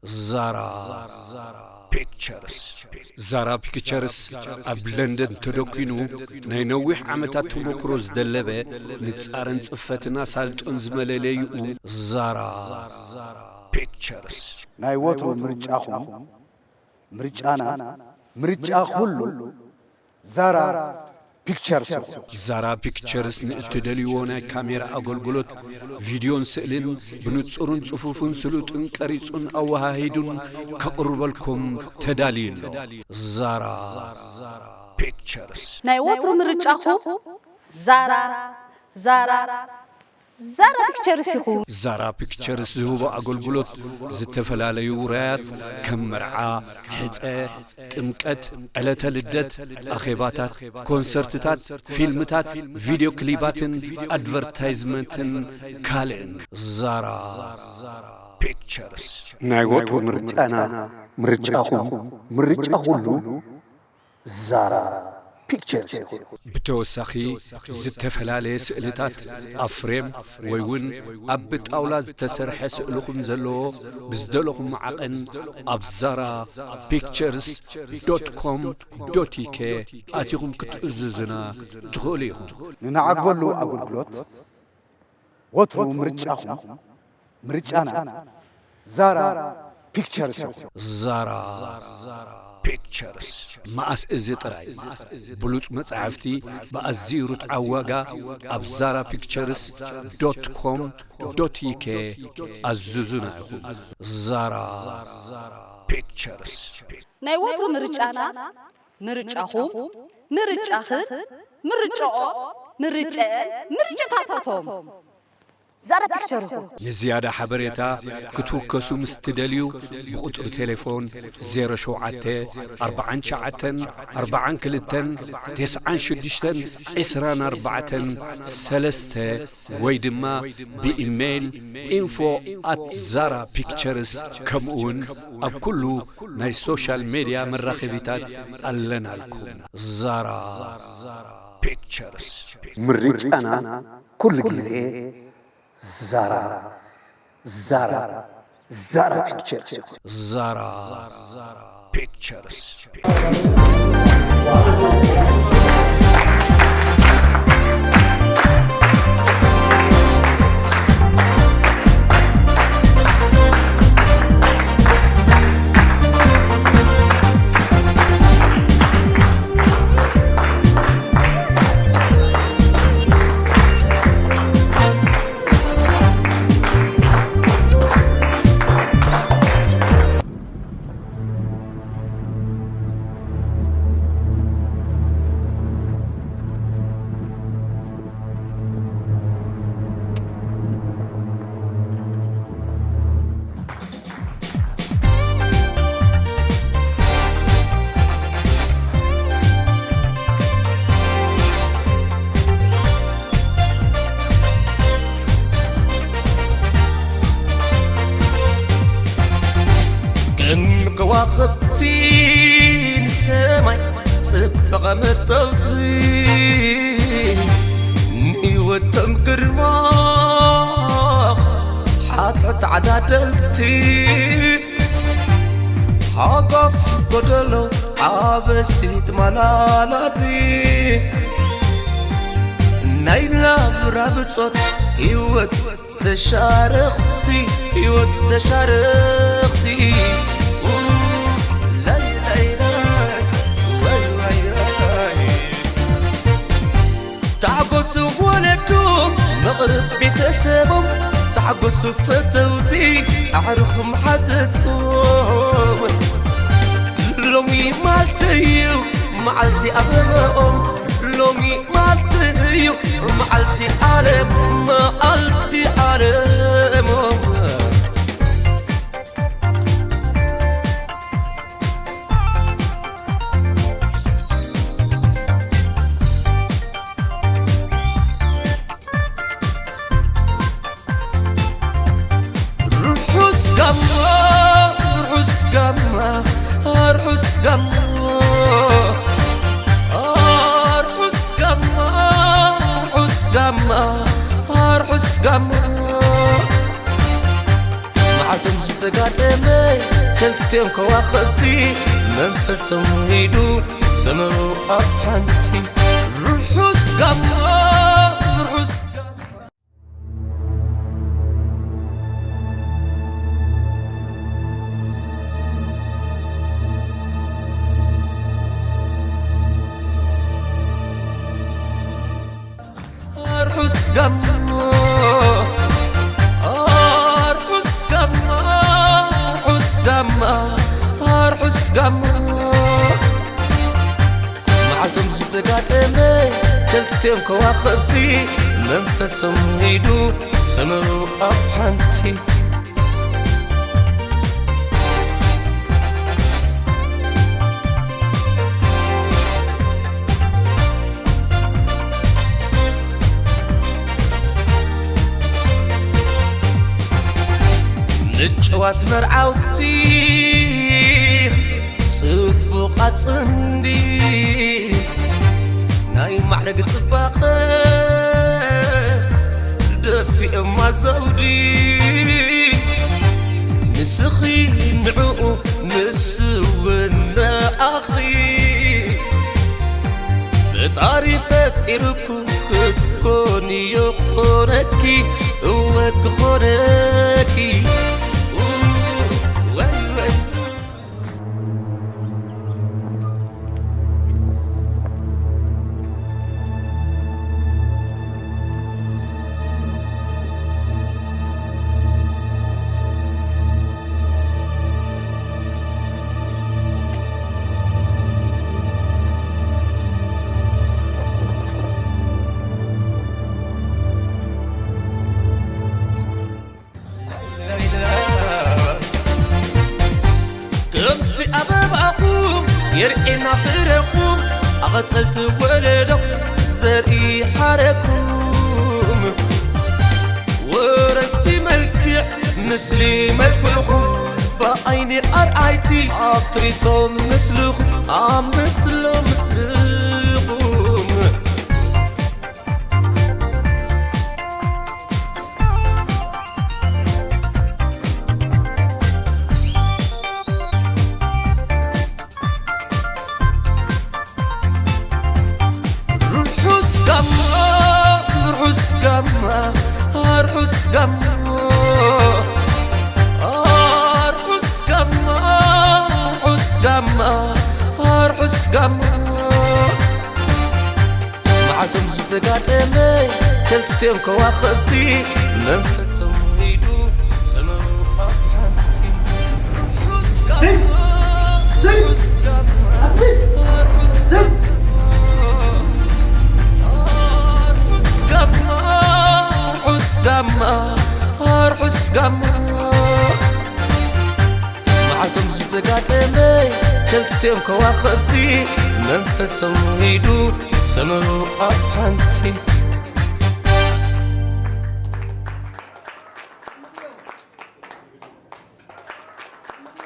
ዛራ ፒክቸርስ። ዛራ ፒክቸርስ ኣብ ለንደን ተደኲኑ ናይ ነዊሕ ዓመታት ተመክሮ ዝደለበ ንጻረን ጽፈትን ኣሳልጦን ዝመለለይኡ ዛራ ፒክቸርስ። ናይ ወትሩ ምርጫኹም፣ ምርጫና፣ ምርጫ ኩሉ ዛራ ፒክቸርስ ኢኹም። ዛራ ፒክቸርስ ንእትደልይዎ ናይ ካሜራ ኣገልግሎት፣ ቪድዮን ስእልን ብንጹርን ጽፉፍን ስሉጥን ቀሪጹን ኣወሃሂዱን ከቕርበልኩም ተዳልዩ ኣሎ። ዛራ ፒክቸርስ። ናይ ወትሩ ምርጫኹም ዛራ፣ ዛራ፣ ዛራ ፒክቸርስ ኢኹም። ዛራ ፒክቸርስ ዝህቦ ኣገልግሎት ዝተፈላለዩ ውራያት ከም መርዓ፣ ሕጸ፣ ጥምቀት፣ ዕለተ ልደት፣ ኣኼባታት፣ ኮንሰርትታት፣ ፊልምታት፣ ቪድዮ ክሊባትን ኣድቨርታይዝመንትን ካልእን። ዛራ ፒክቸርስ። ናይ ወትሩ ምርጫና፣ ምርጫኹም፣ ምርጫ ኩሉ ዛራ ፒክቸርስ ይኹን። ብተወሳኺ፣ ዝተፈላለየ ስእልታት ኣብ ፍሬም ወይ እውን ኣብ ብጣውላ ዝተሰርሐ ስእልኹም ዘለዎ ብዝደለኹም ዓቐን ኣብ ዛራ ፒክቸርስ ዶት ኮም ዶት ዩኬ ኣቲኹም ክትእዝዙና ትኽእሉ ኢኹም። ንንዓግበሉ ኣገልግሎት ወትሩ ምርጫኹም፣ ምርጫና ዛራ ፒክቸርስ ኢኹም። ዛራ ፒክቸርስ። መኣስ እዚ ጥራይ፣ ብሉጽ መጻሕፍቲ ብኣዝዩ ርትዓዊ ዋጋ ኣብ ዛራ ፒክቸርስ ዶት ኮም ዶት ዩኬ ኣዝዙና ኢኹም። ዛራ ፒክቸርስ። ናይ ወትሩ ምርጫና፣ ምርጫኹም፣ ምርጫኽን፣ ምርጫኦም፣ ምርጨአን፣ ምርጫታታቶም። ዛራ ፒክቸር ኢኹም። ንዝያዳ ሓበሬታ ክትውከሱ ምስ ትደልዩ፣ ብቁጽሪ ቴሌፎን ዜሮ ሸውዓተ ኣርባዓን ትሽዓተን ኣርባዓን ክልተን ተስዓን ሽዱሽተን ዕስራን ኣርባዕተን ሰለስተ ወይ ድማ ብኢሜይል ኢንፎ ኣት ዛራ ፒክቸርስ፣ ከምኡውን ኣብ ኩሉ ናይ ሶሻል ሜድያ መራኸቢታት ኣለናልኩም። ዛራ ፒክቸርስ። ምርጫና ኩሉ ግዜ ዛራ፣ ዛራ፣ ዛራ ፒክቸርስ ይኹን። ዛራ ፒክቸርስ። ከም ከዋኽብቲ ንሰማይ ጽባቐ መጠውቲ፣ ንህይወቶም ግርማ ሓትሕት ዓዳደልቲ፣ ሓቋፍ ጎደሎ ሓበስቲ ተማላላቲ፣ ናይ ናብራ ብጾት ህይወት ተሻረኽቲ፣ ህይወት ተሻረኽቲ። ኡ፣ ላይ፣ ላይ፣ ላይ፣ ወይ፣ ወይ፣ ወይ። ታሕጎስ ወለዱ መቕርብ ቤተሰቦም፣ ታሕጎስ ፈተውቲ ኣዕሩኽ መሓዘቶም። ሎሚ መዓልቲ እዩ መዓልቲ ኣበባኦም፣ ሎሚ መዓልቲ እዩ መዓልቲ ዓለም፣ መዓልቲ ዓለሞም። ርሑስ ጋማ፣ ርሑስ ጋማ፣ ርሑስ ጋማ፣ ርሑስ ጋማ፣ ርሑስ ጋማ፣ ርሑስ ጋማ። መዓልቶም ዝተጋጠመ እቶም ከዋኽብቲ መንፈሶም ሂዱ ሰመሩ ኣብ ሓንቲ። ርሑስ ጋማ፣ ርሑስ ጋማ። ኣርሑስ ጋማ፣ ኣርሑስ ጋማ፣ ኣርሑስ ጋማ፣ ኣርሑስ ጋማ። መዓልቶም ዝተጋጠመ ክልቲኦም ከዋኽብቲ መንፈሶም ሂዱ ሰመሩ ኣብ ሓንቲ። ንጭዋት መርዓውቲ ጽቡቓት ጽምዲ ናይ ማዕረግ ጽባቐ ደፊኦማ ዘውዲ ንስኺ ንዕኡ ንሱ እውን ንኣኺ ፈጣሪ ፈጢርኩም ክትኮኒ ይኾነኪ እወ ክኾነኪ ወይ ወይ ከምቲ ኣበባኹም የርእየና ፍረኹም ኣቐጸልቲ ወለዶ ዘርኢ ሓረኩም ወረስቲ መልክዕ ምስሊ መልክዕኹም ብዓይኒ ኣርኣይቲ ኣፍሪቶም ምስልኹም ኣብ ምስሎ ምስልኹም ርሑስ ጋማ ርሑስ ጋማ ርሑስ ጋማ ርሑስ ጋማ ርሑስ ጋማ ርሑስ ጋማ መዓልቶም ዝተጋጠመ ክልቲኦም ከዋኽብቲ መንፈሶም ሂዱ ሰመሩ ኣብ ሓንቲ ርሑስ ጋማ ርሑስ ጋማ ርሑስ ጋማ ርሑስ ጋማ ርሑስ ጋማ መዓልቶም ዝተጋጠመ ክልቲኦም ከዋኽብቲ መንፈሶም ሂዱ ሰመሩ ኣብ ሓንቲ